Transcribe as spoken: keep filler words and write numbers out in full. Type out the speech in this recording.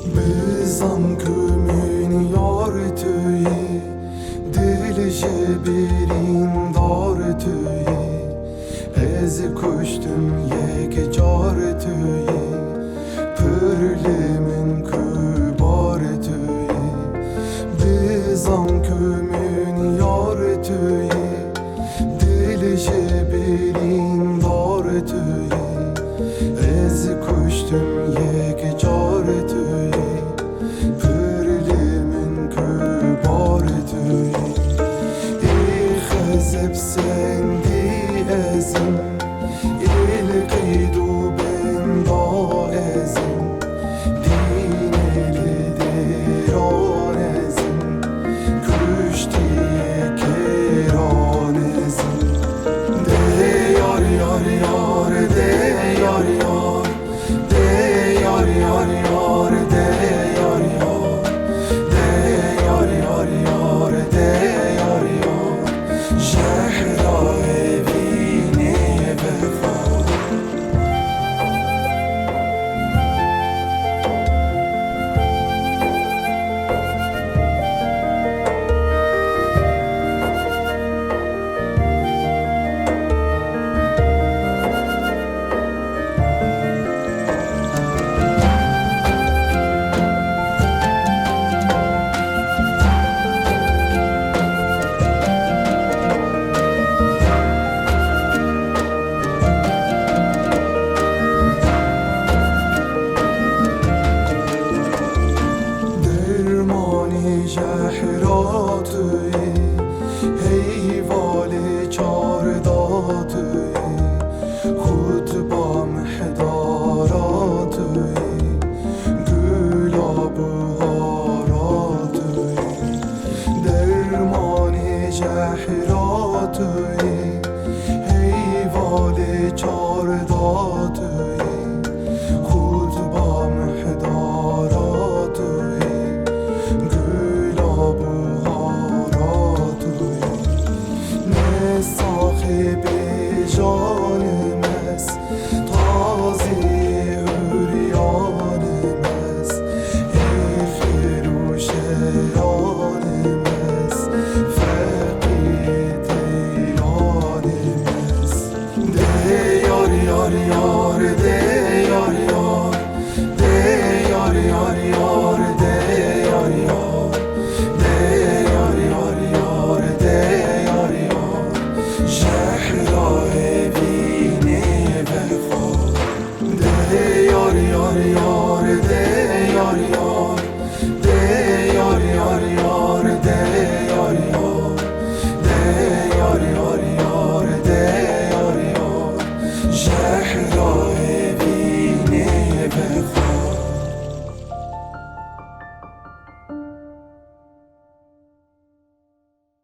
Bizan ku min yar tu yî, dil ji birîndar tu yî. Ez kuştim yek car tu yî, pir li min ku bar tu yî. Bizan ku min yar tu yî, dil ji birîndar tu yî. Ez kuştim yek car tu yî, pir li min ku bar tu yî. Ê xezeb sendî ez im,